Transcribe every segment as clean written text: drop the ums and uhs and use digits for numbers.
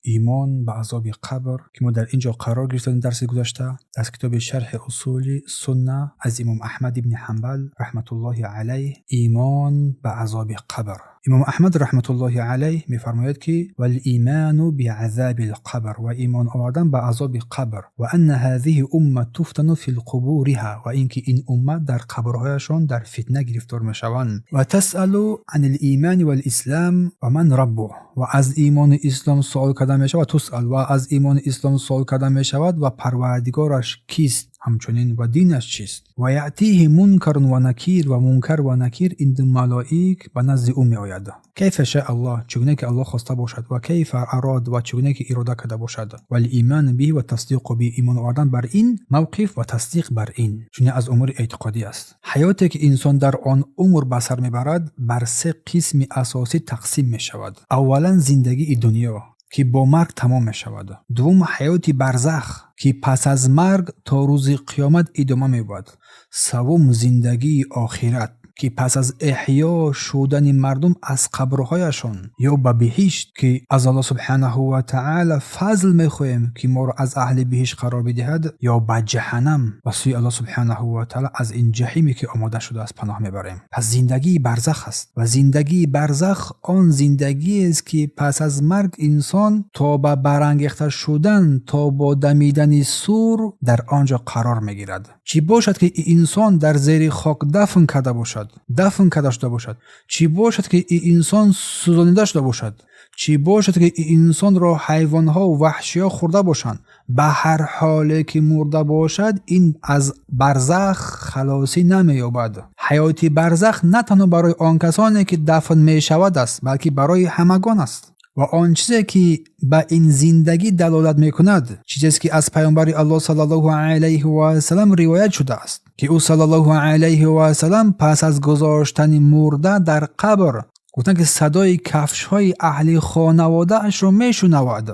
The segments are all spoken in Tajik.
Имон ба азоби қабр, ки мо дар ин ҷо қарор гирифтем дарси гузашта, аз китоби Шарҳи усули сунна аз имом Аҳмад ибни Ҳанбал раҳматуллоҳи алайҳ. Имон ба азоби қабр. Имом Аҳмад раҳматуллоҳи алайҳ мефармояд, ки валиману биазаби лқабр, ва имон овардан ба азоби қабр, ва анна ҳазиҳи умма туфтану фи лқубуриҳа, ва ин ки ин уммат дар қабрҳояшон дар фитна гирифтор мешаванд. Ва тасалу ан лимани валислам ва ман раббуҳ, ва аз имону ислом суол карда мешавад, тусал, ва аз имону ислом суол карда мешавад, ва парвардигораш кист, ҳамчунин ва динаш чист. Ва яътиҳи мункарун ва накир, ва мункар ва накир, ин ду малоик ба назди ӯ меояд. Кайфа ша Аллоҳ, чӣ гуна ки Аллоҳ хоста бошад, ва кайфа арод, ва чӣ гуна ки ирода карда бошад. Валиману биҳи ва тасдиқу би, имон овардан бар ин мавқиф ва тасдиқ бар ин, чунин аз умури эътиқодӣ аст. Ҳаёте ки инсон дар он умр ба сар мебарад, бар се қисми асосӣ тақсим мешавад. Аввалан, зиндагии дунё, ки бо марг тамом мешавад. Дуввум, ҳаёти барзах, ки пас аз марг то рӯзи қиёмат идома меёбад. Саввум, зиндагии охират, ки пас аз эҳё шудани мардум аз қабрҳояшон ё ба биҳишт, ки аз Аллоҳ субҳанаҳу ва таъала фазл мехоҳем, ки моро аз аҳли биҳишт қарор бидиҳад, ё ба ҷаҳаннам, ба сӯи Аллоҳ субҳанаҳу ва таъала аз ин ҷаҳиме, ки омода шудааст, паноҳ мебарем. Пас зиндагии барзах аст, ва зиндагии барзах он зиндагиест, ки пас аз марг инсон то ба барангехта шудан, то бо дамидани сур дар он ҷо қарор мегирад. Чӣ бошад, ки инсон дар зери хок дафн карда бошад, дафн карда шуда бошад, чӣ бошад, ки инсон сӯзонида шуда бошад, чӣ бошад, ки инсонро ҳайвонҳо ваҳшиҳо хӯрда бошанд, ба ҳар ҳоле ки мурда бошад, ин аз барзах халосӣ намеёбад. Ҳаёти барзах на танҳо барои он касоне, ки дафн мешавад аст, балки барои ҳамагон аст. Ва он чизе, ки ба ин зиндагӣ далолат мекунад, чизест, ки аз паёмбари Аллоҳ саллаллоҳу алайҳи васалам ривоят шудааст, ки ӯ саллаллоҳу алайҳи васалам пас аз гузоштани мурда дар қабр гуфтанд, ки садои кафшҳои аҳли хонаводаашро мешунавад.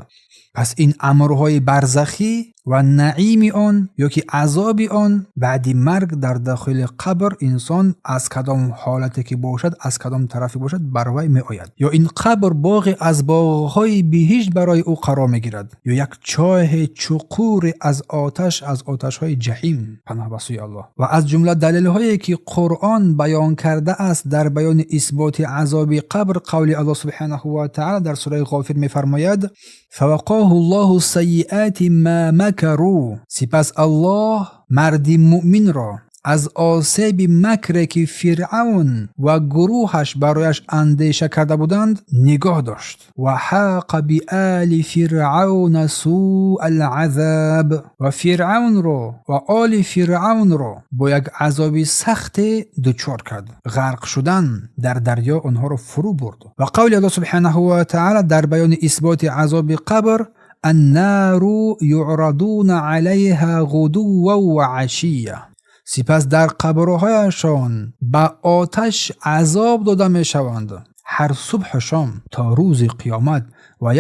Пас ин амрҳои барзахӣ ва наими он ё ки азоби он баъди марг дар дохили қабр, инсон аз кадом ҳолате ки бошад, аз кадом тарафе бошад, бар вай меояд. Ё ин қабр боғе аз боғҳои биҳишт барои ӯ қарор мегирад, ё як чоҳе чуқуре аз оташ, аз оташҳои ҷаҳим, паноҳ ба сӯи Аллоҳ. Ва аз ҷумла далелҳое, ки Қуръон баён кардааст дар баёни исботи азоби қабр, қавли Аллоҳ субҳанаҳу ва таъала дар сураи Ғофир мефармояд: фавақоҳу ллоҳу сайиати ма макару, сипас Аллоҳ марди муъминро аз осеби макре, ки Фиръавн ва гурӯҳаш барояш андеша карда буданд, нигоҳ дошт. Ва ҳақа биали фиръавна сӯа алазаб, ва Фиръавнро ва оли Фиръавнро бо як азоби сахте дучор кард, ғарқ шудан дар дарё онҳоро фурӯ бурд. Ва қавли Аллоҳ субҳанаҳу ва таъала дар баёни исботи азоби қабр: аннару юърадуна алайҳа ғудуван ва ашия, сипас дар қабрҳояшон ба оташ азоб дода мешаванд ҳар субҳу шом то рӯзи қиёмат. Ва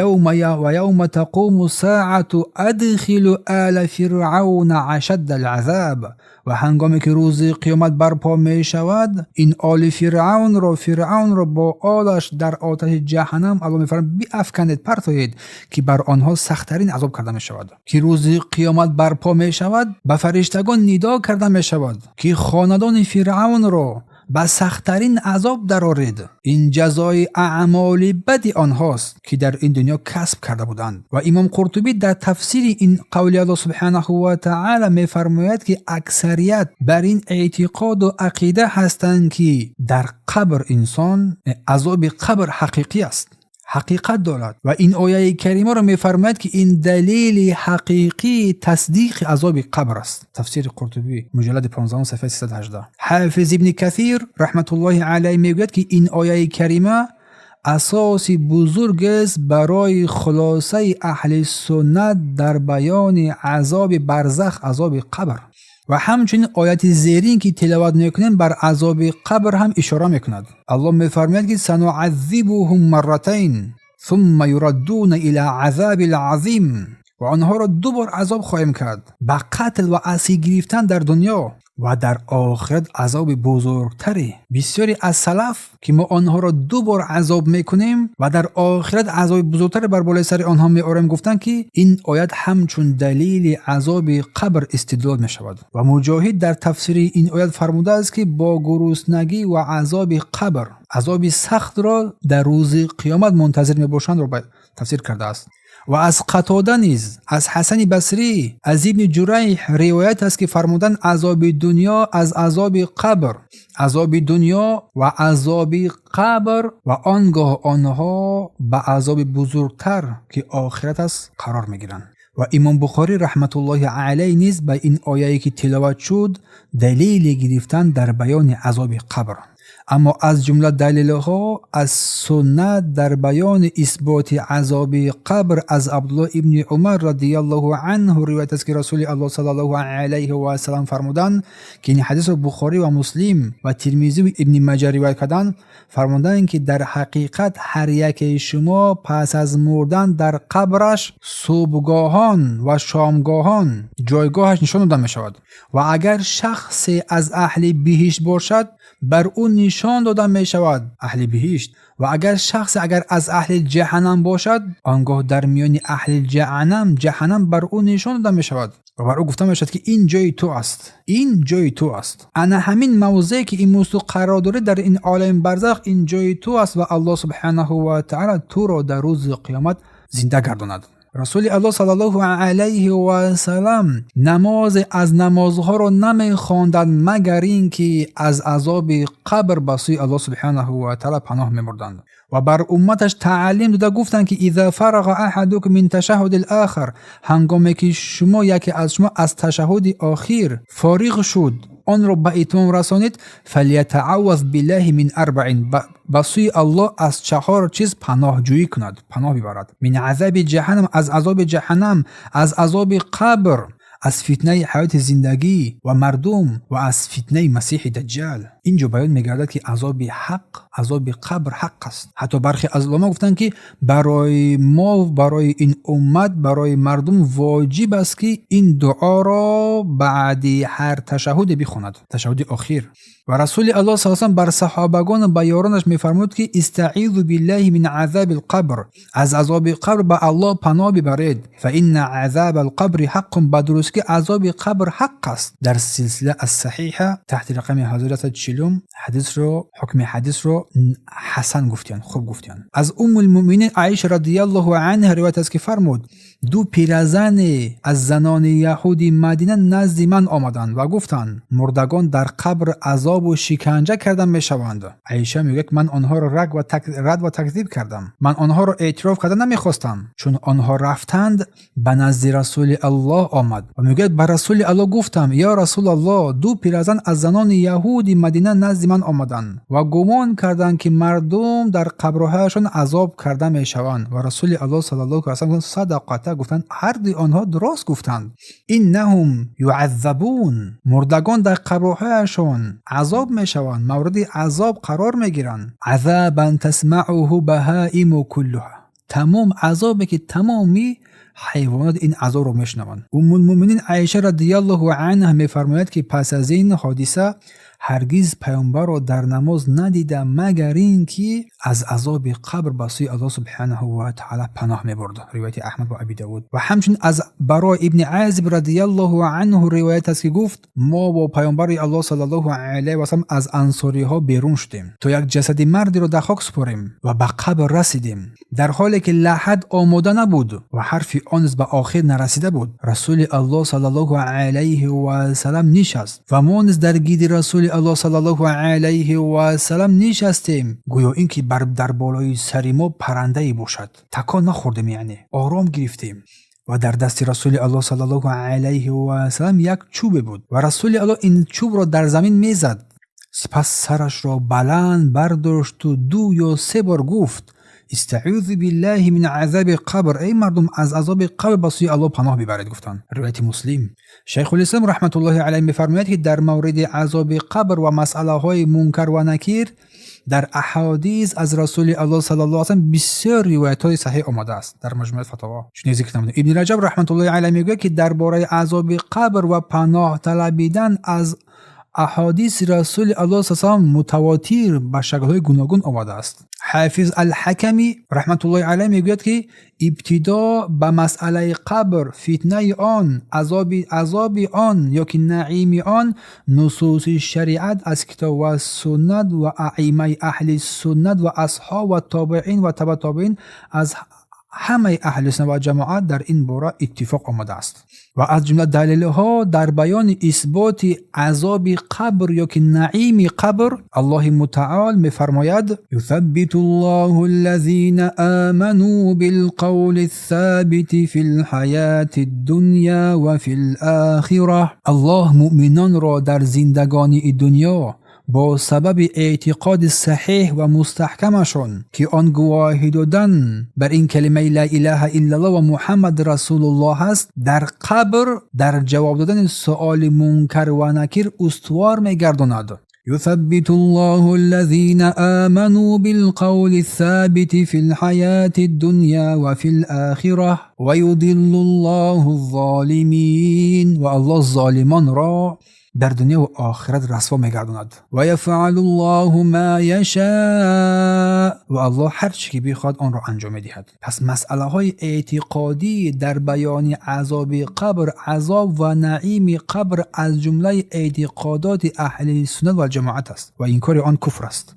явма тақуму саату адхилу ала фиръавна ашадда алазаб, ва ҳангоме ки рӯзи қиёмат барпо мешавад, ин оли Фиръавнро, Фиръавнро бо олаш дар оташи ҷаҳаннам, Аллоҳ мефармояд, биафканед, партоед, ки бар онҳо сахттарин азоб карда мешавад. Ки рӯзи қиёмат барпо мешавад, ба фариштагон нидо карда мешавад, ки хонадони Фиръавнро ба сахттарин азоб дароред. Ин ҷазои аъмоли бади онҳост, ки дар ин дунё касб карда буданд. Ва имом Қуртубӣ дар тафсири ин қавли Аллоҳ субҳанаҳу ва таъала мефармояд, ки аксарият бар ин эътиқоду ақида ҳастанд, ки дар қабр инсон азоби қабр ҳақиқӣ аст, ҳақиқат дорад. Ва ин ояи каримаро мефармояд, ки ин далели ҳақиқии тасдиқи азоби қабр аст. Тафсири Қуртубӣ, муҷаллади 15, сафҳаи 318. Ҳафиз ибни Касир раҳматуллоҳи алайҳ мегӯяд, ки ин ояи карима асоси бузургест барои хулосаи аҳли суннат дар баёни азоби барзах, азоби қабр. Ва ҳамчунин ояти зерин, ки тиловат мекунем, бар азоби қабр ҳам ишора мекунад. Аллоҳ мефармояд, ки сануаззибуҳум марратайн сумма юраддуна ила азаби лазим, ва онҳоро ду бор азоб хоҳем кард: ба қатл ва асир гирифтан дар дунё. ва дар охират азоби бузургтаре. Бисёре аз салаф ки мо онҳоро ду бор азоб мекунем ва дар охират азоби бузургтаре бар болои сари онҳо меорем, гуфтанд ки ин оят ҳамчун далели азоби қабр истидлол мешавад. Ва Муҷоҳид дар тафсири ин оят фармудааст ки бо гуруснагӣ ва азоби қабр, азоби сахтро дар рӯзи қиёмат мунтазир мебошанд ро тафсир кардааст. Ва аз Қатода низ, аз Ҳасани Басрӣ, аз Ибни Ҷурайҳ ривоят аст ки фармуданд азоби дунё аз азоби қабр, азоби дунё ва азоби қабр ва он гоҳ онҳо ба азоби бузургтар ки охират аст қарор мегиранд. Ва Имом Бухорӣ раҳматуллоҳи алайҳ низ ба ин ояе ки тиловат шуд далеле гирифтан дар баёни азоби қабр. Аммо аз ҷумла далелҳо аз суннат дар баёни исботи азоби қабр аз Абдуллоҳ ибни Умар радияллоҳу анҳу ривоят аст ки Расули Аллоҳ саллаллоҳу алайҳи васаллам фармуданд ки ин ҳадисро Бухорӣ ва Муслим ва Тирмизӣ ва Ибни Маҷа ривоят карданд, фармуданд ки дар ҳақиқат ҳар якеи шумо пас аз мурдан дар қабраш субҳгоҳон ва шомгоҳон ҷойгоҳаш нишон дода мешавад ва агар шахсе аз аҳли биҳишт бошад бар ӯ нишон дода мешавад аҳли биҳишт ва агар шахсе агар аз аҳли ҷаҳаннам бошад он гоҳ дар миёни аҳли ҷаҳаннам бар ӯ нишон дода мешавад ва бар ӯ гуфта мешавад ки ин ҷои ту аст, ин ҷои ту аст. Ана ҳамин мавзее ки имрӯз ту қарор дорӣ дар ин олами барзах, ин ҷои ту аст ва Аллоҳ субҳанаҳу ва таъала туро дар рӯзи қиёмат зинда гардонад. Расули Аллоҳ саллаллоҳу алайҳи васаллам намозе аз намозҳоро намехонданд магар ин ки аз азоби қабр ба сӯи Аллоҳ субҳанаҳу ва таъала паноҳ мебурданд ва бар умматаш таълим дода гуфтанд ки иза фараға аҳадукум мин ташаҳҳуди л-охир, ҳангоме ки шумо яке аз шумо аз ташаҳҳуди охир фориғ шуд, онро ба итмом расонид, фалятаавваз биллаҳи мин арбаин, ба сӯи Аллоҳ аз чаҳор чиз паноҳҷӯӣ кунад, паноҳ бибарад. Мин азаби ҷаҳаннам, аз азоби ҷаҳаннам, аз азоби қабр, аз фитнаи ҳаёти зиндагӣ ва мардум ва аз фитнаи Масеҳи Даҷҷал. Инҷо баён мегардад ки азоби ҳақ, азоби қабр ҳақ аст. Ҳатто бархе аз уламо гуфтанд ки барои мо, барои ин уммат, барои мардум воҷиб аст ки ин дуоро баъди ҳар ташаҳҳуде бихонад, ташаҳҳуди охир. Ва Расули Аллоҳ саллаллоҳу алайҳи васаллам бар саҳобагону ба ёронаш мефармуд ки истаъизу биллаҳи мин азаби лқабр, аз азоби қабр ба Аллоҳ паноҳ бибаред. Фа инна азаба алқабри ҳаққун, ба дуруст ки азоби қабр ҳақ аст. Дар силсила ас-саҳиҳа таҳти рақами 1140 ҳадисро, ҳукми ҳадисро ҳасан гуфтиянд, хуб гуфтиянд. Аз Уммулмӯъминин Аиша радияллоҳу анҳа ривоят аст ки фармуд: ду пиразане аз занони яҳуди Мадина назди ман омаданд ва гуфтанд мурдагон дар қабр азобу шиканҷа карда мешаванд. Аиша мегӯяд ки ман онҳоро рад ва такзиб кардам, ман онҳоро эътироф карда намехостам. Чун онҳо рафтанд, ба назди Расули Аллоҳ омад ва мегӯяд ба Расули Аллоҳ гуфтам: ё Расулаллоҳ, ду пиразан аз занони яҳуди Мадина назди ман омаданд ва гумон карданд ки мардум дар қабрҳояшон азоб карда мешаванд. Ва Расули Аллоҳ саллаллоҳу алайҳи васаллам садақата, гуфтанд ҳарди онҳо дуруст гуфтанд. Иннаҳум юаззабун, мурдагон дар қабрҳояшон азоб мешаванд, мавриди азоб қарор мегиранд. Азабан тасмауҳу баҳаиму куллуҳа, тамом азобе ки тамоми ҳайвонот ин азобро мешунаванд. Уммулмӯъминин Аиша радияллоҳу анҳа мефармояд ки пас аз ин ҳодиса ҳаргиз паёмбарро дар намоз надида магар ин ки аз азоби қабр ба сӯи Аллоҳ субҳанаҳу ва таъала паноҳ мебурд. Ривояти Аҳмад ва Аби Давуд. Ва ҳамчунин аз Баро ибни Азиб радияллоҳу анҳу ривоят аст ки гуфт: мо бо паёмбари Аллоҳ саллаллоҳу алайҳи васаллам аз ансориҳо берун шудем то як ҷасади мардеро дар хок супорем ва ба қабр расидем, дар ҳоле ки лаҳад омода набуд ва ҳарфи он низ ба охир нарасида буд. Расули Аллоҳ саллаллоҳу алайҳи васаллам нишаст ва мо низ дар гирди Расули Аллоҳ саллаллоҳу алайҳи васаллам нишастем, гӯё ин ки дар болои сари мо паррандае бошад. Такон нахӯрдем, яъне ором гирифтем. Ва дар дасти Расули Аллоҳ саллаллоҳу алайҳи васаллам як чӯбе буд ва Расули Аллоҳ ин чӯбро дар замин мезад. Сипас сарашро баланд бардошту ду ё се бор гуфт: истаъузу биллаҳи мин азаби қабр, эй мардум, аз азоби қабр ба сӯи Аллоҳ паноҳ бибаред, гуфтанд. Ривояти Муслим. Шайхулислом раҳматуллоҳи алайҳ мефармояд ки дар мавриди азоби қабр ва масъалаҳои мункар ва накир дар аҳодис аз Расули Аллоҳ саллаллоҳу алайҳи васаллам бисёр ривоятҳои саҳеҳ омадааст дар маҷмӯаи фатово. Чунин зикр намудем. Ибни Раҷаб раҳматуллоҳи алайҳ мегӯяд ки дар бораи азоби қабр ва паноҳ талабидан аз аҳодиси Расули Аллоҳ саллаллоҳу алайҳи мутавотир ба шаклҳои гуногун омадааст. Ҳафиз ал-Ҳаками раҳматуллоҳи алайҳ мегӯяд, ки ибтидо ба масъалаи қабр, фитнаи он, азоби он ё ки наими он, нусуси шариат аз китоб ва суннат ва аимаи аҳли суннат ва асҳоб ва тобеин ва таба тобеин аз ҳамаи аҳли суннат ва ҷамоат дар ин бора иттифоқ омадааст. Ва аз ҷумла далелҳо дар баёни исботи азоби қабр ё ки наими қабр, Аллоҳи мутаол мефармояд: юсаббиту Аллоҳу аллазина аману билқавли ссабити фил ҳаяти дунья ва фил охира. Аллоҳ муъминонро дар зиндагонии дунё бо сабаби эътиқоди саҳеҳ ва мустаҳкамашон, ки он гувоҳӣ додан бар ин калимаи ла илаҳа иллаллоҳ ва Муҳаммад расулуллоҳ аст, дар қабр дар ҷавоб додани суоли мункар ва накир устувор мегардонад. يثبت الله الذين آمنوا بالقول الثابت في الحياة الدنيا وفي الآخرة ويضل الله الظالمين. و الله ظالمان را дар дунё ва охират расво мегардонад. Ва яфъалу Аллоҳу ма яшаа. Ва Аллоҳ ҳар чӣ ки бихоҳад онро анҷом медиҳад. Пас масъалаҳои эътиқодӣ дар баёни азоби қабр, азоб ва наими қабр аз ҷумлаи эътиқодоти аҳли суннат ва ҷамоат аст ва инкори он куфр аст.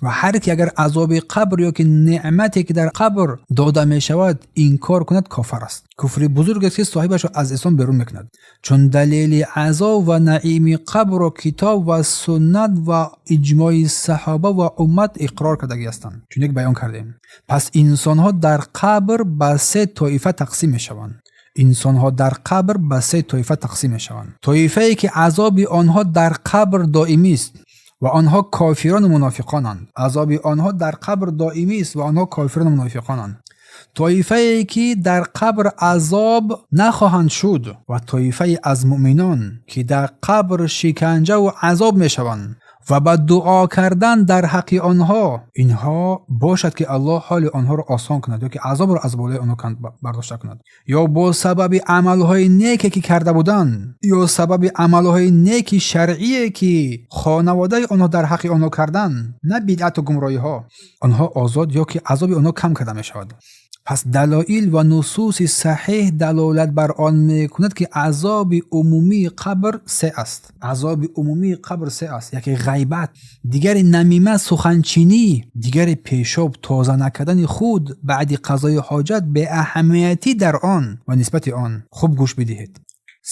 Ва ҳар ки агар азоби қабр ё ки неъмате ки дар қабр дода мешавад инкор кунад, кофар аст. Куфри бузург аст, ки соҳибашро аз ислом берун мекунад, чун далели азоб ва наими қабрро китоб ва суннат ва иҷмои саҳоба ва уммат иқрор кардагӣ ҳастанд, чун як баён кардем. Пас инсонҳо дар қабр ба се тоифа тақсим мешаванд. Инсонҳо дар қабр ба се тоифа тақсим мешаванд. Тоифае ки азоби онҳо дар қабр доимист ва онҳо кофирону мунофиқонанд. Азоби онҳо дар қабр доимист ва онҳо кофирону мунофиқонанд. Тоифае ки дар қабр азоб нахоҳанд шуд ва тоифае аз муъминон ки дар қабр шиканҷаву азоб мешаванд ва ба дуо кардан дар ҳаққи онҳо инҳо бошад, ки Аллоҳ ҳоли онҳоро осон кунад ё ки азобро аз болои онҳо бардошта кунад, ё бо сабаби амалҳои неке ки карда буданд, ё сабаби амалҳои неки шаръие ки хонаводаи онҳо дар ҳаққи онҳо карданд, на бидъату гумроҳиҳо, онҳо озод ё ки азоби онҳо кам карда мешавад. Пас далоил ва нусуси саҳеҳ далолат бар он мекунад, ки азоби умумии қабр се аст. Азоби умумии қабр се аст: яке ғайбат, дигари намима, суханчинӣ, дигари пешоб тоза накардани худ баъди қазои ҳоҷат, беаҳамиятӣ дар он ва нисбати он. Хуб гӯш бидиҳед.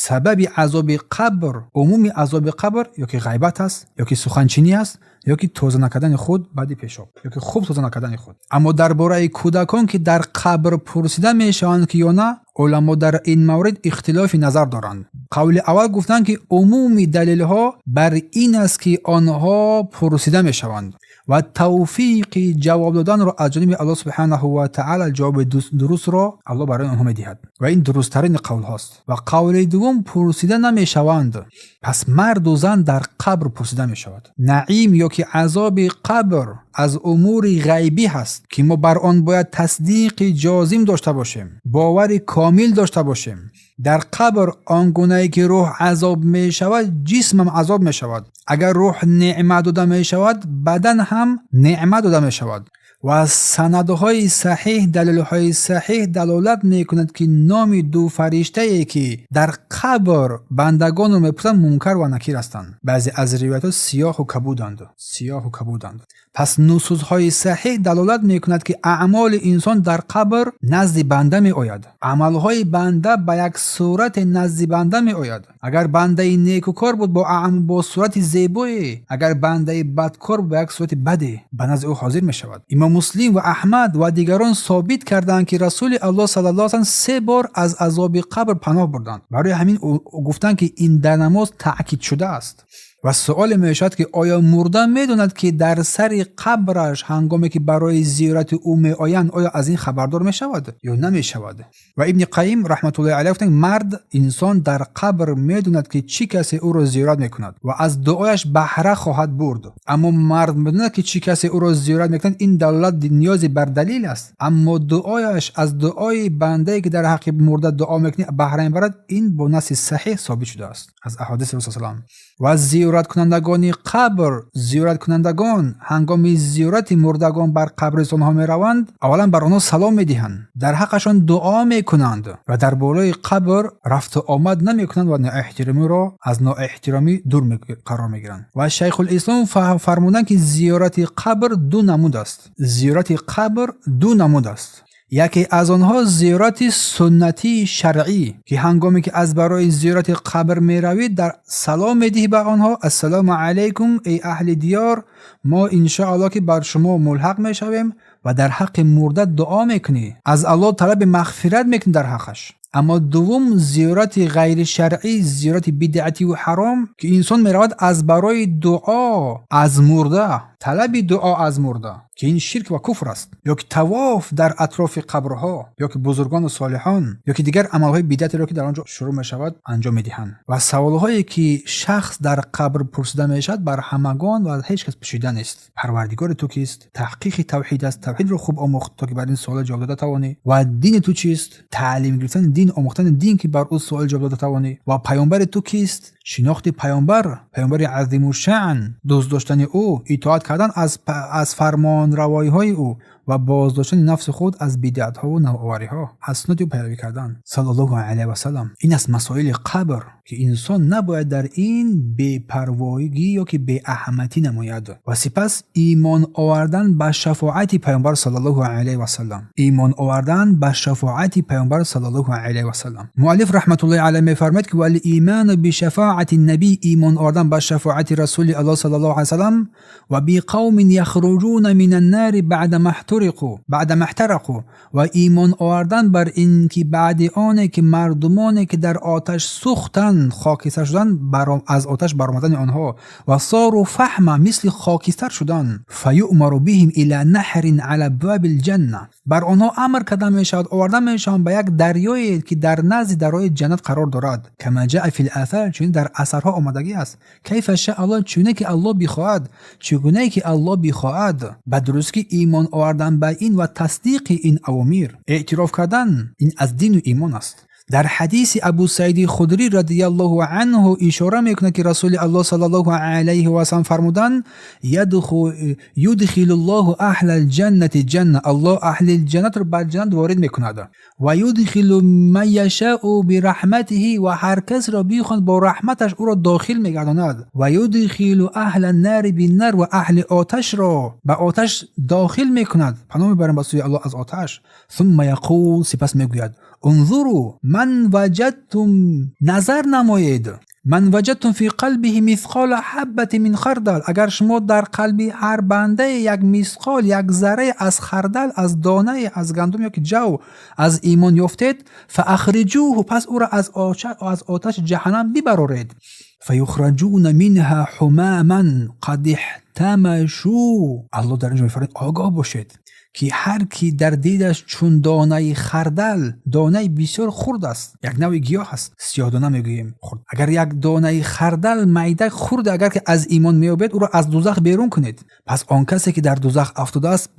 Сабаби азоби қабр, умуми азоби қабр ё ки ғайбат аст, ё ки суханчинӣ аст, ё ки тоза накардани худ баъди пешоб, ё ки хуб тоза накардани худ. Аммо дар бораи кӯдакон, ки дар қабр пурсида мешаванд ки ё на, уламо дар ин маврид ихтилофи назар доранд. Қавли аввал гуфтанд, ки умуми далелҳо бар ин аст, ки онҳо пурсида мешаванд ва тавфиқи ҷавоб доданро аз ҷониби Аллоҳ субҳанаҳу ва таъала, ҷавоби дурустро Аллоҳ барои онҳо медиҳад ва ин дурусттарини қавлҳост. Ва қавли дуввум, пурсида намешаванд. Пас марду зан дар қабр пурсида мешавад. Наим ё ки азоби қабр аз умури ғайбӣ ҳаст, ки мо бар он бояд тасдиқи ҷозим дошта бошем, бовари комил дошта бошем. Дар қабр он гунае ки рӯҳ азоб мешавад, ҷисмам азоб мешавад. Агар рӯҳ неъмат дода мешавад, бадан ҳам неъмат дода мешавад. Ва санадҳои саҳеҳ, далелҳои саҳеҳ далолат мекунад, ки номи ду фариштае ки дар қабр бандагонро мепурсанд, Мункар ва Накир ҳастанд. Баъзе аз ривоятҳо сиёҳу кабуданд, сиёҳу кабуданд. Пас нусусҳои саҳеҳ далолат мекунад, ки аъмоли инсон дар қабр назди банда меояд. Амалҳои банда ба як сурате назди банда меояд. Агар бандаи некукор буд, бо сурати зебое, агар бандаи бадкор, ба як сурати баде ба назди ӯ ҳозир мешавад. Имом Муслим ва Аҳмад ва дигарон собит карданд, ки Расули Аллоҳ саллаллоҳу алайҳи васаллам се бор аз азоби қабр паноҳ бурданд. Барои ҳамин гуфтанд, ки ин дар намоз таъкид шудааст. Ва суоле мешавад, ки оё мурда медонад, ки дар сари қабраш ҳангоме ки барои зиёрати ӯ меоянд, оё аз ин хабардор мешавад ё намешавад? Ва Ибни Қайим раҳматуллоҳи алайҳ гуфтанд: мард инсон дар қабр медонад, ки чӣ касе ӯро зиёрат мекунад ва аз дуояш баҳра хоҳад бурд. Аммо мард медонад, ки чӣ касе ӯро зиёрат мекунад, ин далолат ниёзе бар далил аст. Аммо дуояш аз дуои бандае ки дар ҳаққи мурда дуо мекунӣ баҳра мебарад, ин бо наси саҳеҳ собит шудааст аз аҳодиси Расул салам. Ва зиёрати Зиёраткунандагони қабр, зиёраткунандагон ҳангоми зиёрати мурдагон бар қабристонҳо мераванд, аввалан бар онҳо салом медиҳанд, дар ҳаққашон дуо мекунанд ва дар болои қабр рафту омад намекунанд ва ноэҳтиромиро аз ноэҳтиромӣ дур қарор мегиранд. Ва Шайхулислом фармуданд, ки зиёрати қабр ду намуд аст. Зиёрати қабр ду намуд аст. Яке аз онҳо зиёрати суннатии шаръӣ, ки ҳангоме ки аз барои зиёрати қабр меравӣ, дар салом медиҳӣ ба онҳо: «Ассалому алайкум, эй аҳли диёр, мо иншоаллоҳ ки бар шумо мулҳақ мешавем», ва дар ҳаққи мурда дуо мекунӣ, аз Аллоҳ талаби мағфират мекунӣ дар ҳаққаш. Аммо дуввум зиёрати ғайришаръӣ, зиёрати бидъативу ҳаром, ки инсон меравад аз барои дуо аз мурда, талаби дуо аз мурда, ки ин ширк ва куфр аст, ё ки тавоф дар атрофи қабрҳо, ё ки бузургону солиҳон, ё ки дигар амалҳои бидъатеро, ки дар он ҷо шурӯъ мешавад, анҷом медиҳанд. Ва саволҳое, ки шахс дар қабр пурсида мешавад, бар ҳамагон ва ҳеҷ кас пӯшида нест. Парвардигори ту кист? Таҳқиқи тавҳид аст. Тавҳидро хуб омӯхт, то ки бар ин суоле ҷавоб дода тавонӣ. Ва дини ту чист? Таълим гирифтани дин, омӯхтани дин, ки бар ӯ суол ҷавоб дода тавонӣ. Ва паёмбари ту кист? Шинохти паёмбар, паёмбари азимушшаън, дӯст доштани ӯ, итоат кардан аз фармонравоиҳои ӯ ва боздоштани нафси худ аз бидъатҳову навовариҳо, аз суннати ӯ пайравӣ кардан, саллаллоҳу алайҳи васаллам. Ин аст масоили қабр, ки инсон набояд дар ин бепарвоигӣ ё ки беаҳамиятӣ намояд. Ва сипас имон овардан ба шафоати паёмбар саллаллоҳу алайҳи васаллам, имон овардан ба шафоати паёмбар саллаллоҳу алайҳи васаллам. Муаллиф раҳматуллоҳи алайҳ мефармояд, ки валиману бишафоати набӣ, имон овардан ба шафоати расули Аллоҳ саллаллоҳу алайҳи васаллам, ва биқавмин яхруҷуна мин аннари баъда маҳтарақу, ва имон овардан бар ин ки баъди оне ки мардумоне ки дар оташ сӯхтанд, хокистар шуданд, аз оташ баромадани онҳо, ва сору фаҳма, мисли хокистар шудан, фаюъмару биҳим ила наҳрин ала абваби лҷанна, бар онҳо амр карда мешавад, оварда мешаванд ба як дарёе, ки дар назди дарои ҷаннат қарор дорад. Кама ҷаа фил асар, чунин дар асарҳо омадагӣ аст. Кайфа ша Аллоҳ, чуне ки Аллоҳ бихоҳад, чӣ гунае ки Аллоҳ бихоҳад. Ба дурустӣ имон овардан ба ин ва тасдиқи ин авомир, эътироф кардан, ин аз дину имон аст. Дар ҳадиси Абу Саиди Худрӣ радиаллоҳу анҳу ишора мекунад, ки Расули Аллоҳ саллаллоҳу алайҳи васаллам фармуданд: юдхилу ллоҳу аҳла лҷаннати ҷанна, Аллоҳ аҳли ҷаннатро ба ҷаннат ворид мекунад, ва юдхилу ман яшау бираҳматиҳи, ва ҳар касро бихоҳад, бо раҳматаш ӯро дохил мегардонад, ва юдхилу аҳла нари биннар, ва аҳли оташро ба оташ дохил мекунад. Паноҳ мебарем ба сӯи Аллоҳ аз оташ. Сумма яқул, сипас мегӯяд: унзуру ман ваҷадтум, назар намоед, ман ваҷадтум фи қалбиҳи мисқола ҳаббати мин хардал, агар шумо дар қалби ҳар бандае як мисқол, як заррае аз хардал, аз донае аз гандум ё ки ҷав аз имон ёфтед, фаахриҷӯҳу, пас ӯро аз оташи ҷаҳаннам бибароред. Фаюхраҷуна минҳа ҳумаман қад иҳтамашу. Аллоҳ дар ин ҷо мефармояд: огоҳ бошед, ки ҳар ки дар дилаш чун донаи хардал, донаи бисёр хурд аст, як навъи гиёҳ аст, сиёҳдона мегӯем, хурд, агар як донаи хардал майда хурд, агар ки аз имон меёбед, ӯро аз дузах берун кунед. Пас он касе ки дар дузах афтодааст,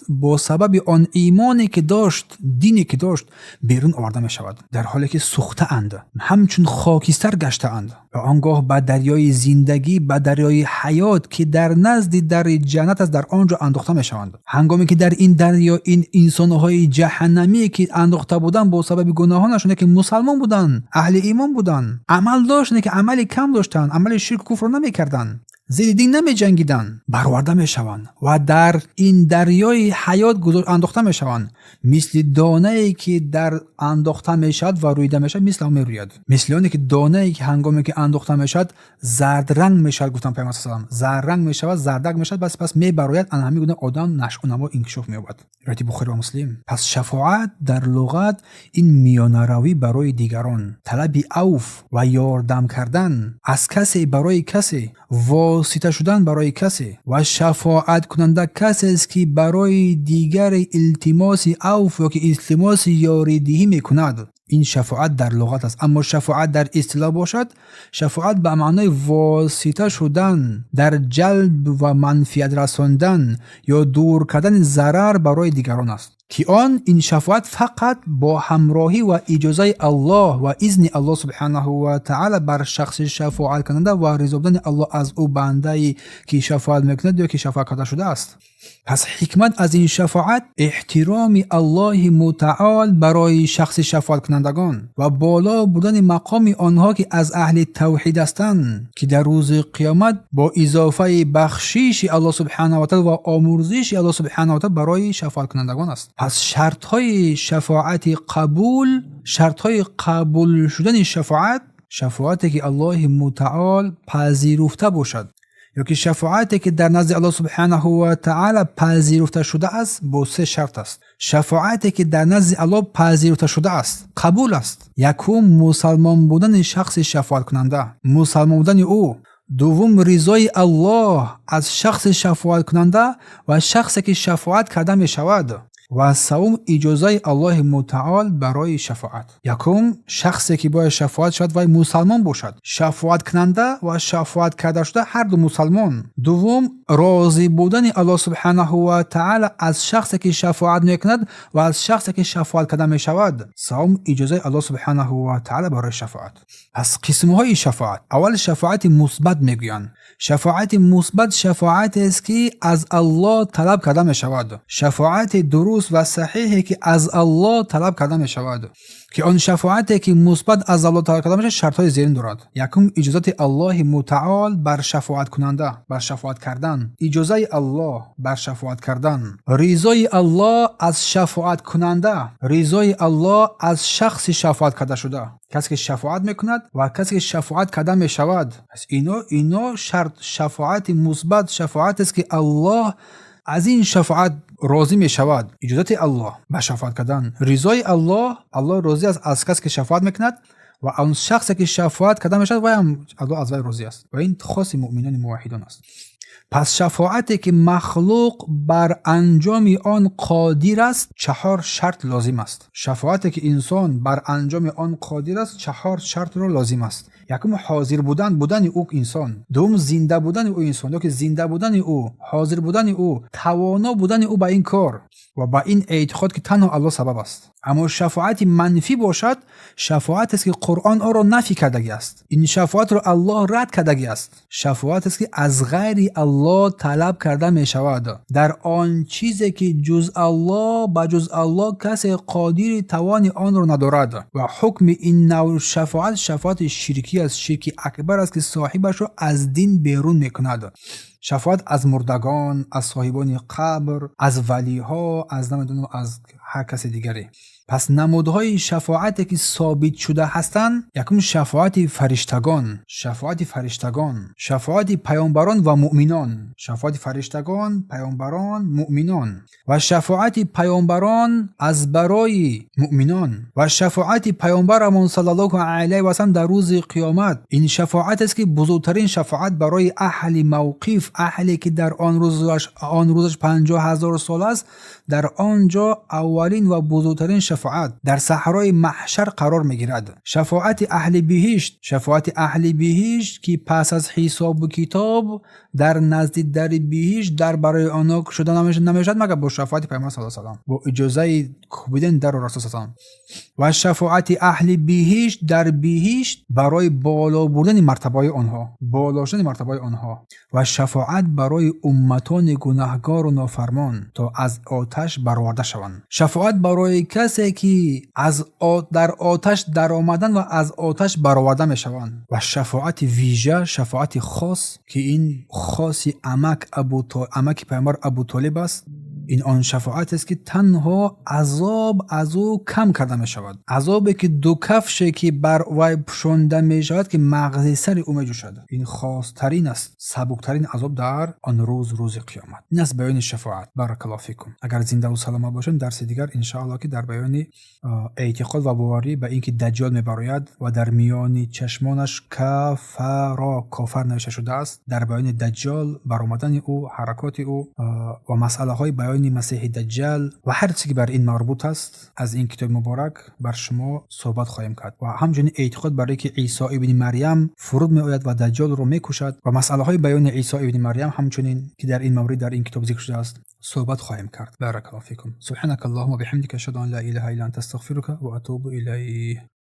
бо сабаби он имоне ки дошт, дине ки дошт, берун оварда мешавад, дар ҳоле ки сӯхтаанд, ҳамчун хокистар гаштаанд, ва он гоҳ ба дарёи зиндагӣ, ба дарёи ҳаёт, ки дар назди дари ҷаннат аст, дар он ҷо андохта мешаванд. Ҳангоме ки дар ин дарё ин инсонҳои ҷаҳаннамие, ки андохта буданд бо сабаби гуноҳонашон, ки мусалмон буданд, аҳли имон буданд, амал доштанд, ки амали кам доштанд, амали ширку куфрро намекарданд, зидди дин намеҷангиданд, бароварда мешаванд ва дар ин дарёи ҳаёт андохта мешаванд. Мисли донае ки дар андохта мешавад ва рӯида мешавад, мисли он мерӯяд, мисли оне ки донае ки ҳангоме ки андохта мешавад, зардранг мешавад, гуфтанд Пайғамбар салам, зарранг мешавад, зардак мешавад, бас пас мебарояд. Ана ҳамин гуна одам нашъунамо инкишоф меёбад. Ривояти Бухорӣ ва Муслим. Пас шафоат дар луғат ин миёнаравӣ барои дигарон, талаби авф ва ёрдам кардан аз касе барои касе, восита шудан барои касе. Ва шафоаткунанда касест, ки барои дигаре илтимоси авф ё ки илтимоси ёридиҳӣ мекунад. Ин шафоат дар луғат аст. Аммо шафоат дар истилоҳ бошад, шафоат ба маънои восита шудан дар ҷалб ва манфиат расондан ё дур кардани зарар барои дигарон аст. Ки он ин шафоат фақат бо ҳамроҳӣ ва иҷозаи Аллоҳ ва изни Аллоҳ субҳанаҳу ва таъала бар шахси шафоаткунанда ва ризо будани Аллоҳ аз ӯ бандае ки шафоат мекунад ё ки шафоат карда шудааст. Пас ҳикмат аз ин шафоат эҳтироми Аллоҳи мутаол барои шахси шафоаткунандагон ва боло бурдани мақоми онҳо ки аз аҳли тавҳид ҳастанд, ки дар рӯзи қиёмат бо изофаи бахшиши Аллоҳ субҳанаҳу ва таъала ва омӯрзиши Аллоҳ субҳанаҳу ва таъала барои шафоаткунандагон аст. Пас шартҳои шафоати қабул, шартҳои қабул шудани шафоат, шафоате ки Аллоҳи мутаол пазируфта бошад ё ки шафоате ки дар назди Аллоҳ субҳанаҳу ва таъала пазируфта шудааст, бо се шарт аст. Шафоате ки дар назди Аллоҳ пазируфта шудааст, қабул аст. Якум, мусалмон будани шахси шафоаткунанда, мусалмон будани ӯ. Дуввум, ризои Аллоҳ аз шахси шафоаткунанда ва шахсе ки шафоат карда мешавад. Ва севум, иҷозаи Аллоҳи мутаол барои шафоат. Якум, шахсе ки бояд шафоат шавад, вай мусалмон бошад. Шафоаткунанда ва шафоат карда шуда ҳар ду мусалмон. Дуввум, розӣ будани Аллоҳ субҳанаҳу ва таъала аз шахсе ки шафоат мекунад ва аз шахсе ки шафоат карда мешавад. Севум, иҷозаи Аллоҳ субҳанаҳу ва таъала барои шафоат. Пас қисмҳои шафоат. Аввал шафоати мусбат мегӯянд. Шафоати мусбат шафоатест ки аз Аллоҳ талаб карда мешавад. Шафоати дуруст ва саҳиҳе ки аз Аллоҳ талаб карда мешавад. Ки он шафоате ки мусбат аз Аллоҳ талаб карда мешавад, шартҳои зерин дорад. Якум, иҷозати Аллоҳи мутаол бар шафоаткунанда, бар шафоат кардан. Иҷозаи Аллоҳ бар шафоат кардан. Ризои Аллоҳ аз шафоаткунанда, ризои Аллоҳ аз шахси шафоат карда шуда. Касе ки шафоат мекунад ва касе ки шафоат карда мешавад. Пас ино шарт шафоати мусбат шафоатест ки Аллоҳ аз ин шафоат розӣ мешавад. Иҷозати Аллоҳ ба шафоат кардан, ризои Аллоҳ, Аллоҳ розӣ аст аз касе ки шафоат мекунад ва он шахсе ки шафоат карда мешавад, вай ҳам Аллоҳ аз вай розӣ аст. Ва ин хоси муъминони муваҳҳидон аст. Пас шафоате ки махлуқ бар анҷоми он қодир аст, чаҳор шарт лозим аст. Шафоате ки инсон бар анҷоми он қодир аст, чаҳор шартро лозим аст. Якум, ҳозир будан, будани ӯ инсон. Дуввум, зинда будани ӯ инсон, ё ки зинда будани ӯ, ҳозир будани ӯ, тавоно будани ӯ ба ин кор ва ба ин эътиқод ки танҳо Аллоҳ сабаб аст. Аммо шафоати манфӣ бошад, шафоатест ки Қуръон онро нафӣ кардагӣ аст. Ин шафоатро Аллоҳ рад кардагӣ аст. Шафоатест ки аз ғайри Аллоҳ талаб карда мешавад. Дар он чизе ки ҷуз Аллоҳ, ба ҷуз Аллоҳ касе қодири тавони онро надорад. Ва ҳукми ин навъ шафоат шафоати ширкӣ аст, ширки акбар аст ки соҳибашро аз дин берун мекунад. Шафоат аз мурдагон, аз соҳибони қабр, аз валиҳо, аз намедонам аз ҳар касе дигаре. Пас намудҳои шафоате ки собит шуда ҳастанд, якум, шафоати фариштагон, шафоати фариштагон, шафоати паёмбарон ва муъминон, шафоати фариштагон, паёмбарон, муъминон ва шафоати паёмбарон аз барои муъминон ва шафоати паёмбарамон саллаллоҳу алайҳи васаллам дар рӯзи қиёмат. Ин шафоатест ки бузургтарин шафоат барои аҳли мавқиф, аҳле ки дар он рӯзаш 50 000 сол аст, дар он ҷо аввалин ва бузургтарин шафоат дар саҳрои маҳшар қарор мегирад. Шафоати аҳли биҳишт, шафоати аҳли биҳишт ки пас аз ҳисобу китоб дар назди дари биҳишт дар барои онҳо кушода намешавад, магар бо шафоати Паёмбар саллаллоҳу алайҳи васаллам, бо иҷозаи кӯбидани дару Расул саллаллоҳу алайҳи васаллам. Ва шафоати аҳли биҳишт дар биҳишт барои боло бурдани мартабаҳои онҳо, боло шудани мартабаҳои онҳо ва шафоат барои умматони гунаҳгору нофармон то аз оташ бароварда шаванд. Шафоат барои касе ки аз дар оташ даромадан ва аз оташ бароварда мешаванд. Ва шафоати вижа, шафоати хос ки ин хоси амаки Паёмбар Абутолиб аст. Ин он шафоатест ки танҳо азоб аз ӯ кам карда мешавад. Азобе ки ду кафше ки бар вай пӯшонда мешавад, ки мағзи сари ӯ меҷӯшад. Ин хостарин аст, сабуктарин азоб дар он рӯз, рӯзи қиёмат. Ин аст баёни шафоат. Баракаллоҳу фикум. Агар зиндаву саломат бошем, дарси дигар иншоаллоҳ ки дар баёни эътиқод ва боварӣ ба ин ки Даҷҷол мебарояд ва дар миёни чашмонаш кафаро, кофар навишта шудааст, дар баёни Даҷҷол, баромадани ӯ, ҳаракоти ӯ ва масъалаҳои баёни баёни Масеҳи Даҷҷол ва ҳар чизе ки бар ин марбут аст, аз ин китоби муборак бар шумо суҳбат хоҳем кард. Ва ҳамчунин эътиқод бар ин ки Исо ибни Марям фуруд меояд ва Даҷҷолро мекушад ва масъалаҳои баёни Исо ибни Марям ҳамчунин, ки дар ин маврид дар ин китоб зикр шудааст, суҳбат хоҳем кард. بارك الله فيكم. سبحانك اللهم وبحمدك، أشهد أن لا إله إلا أنت، أستغفرك وأتوب إليك.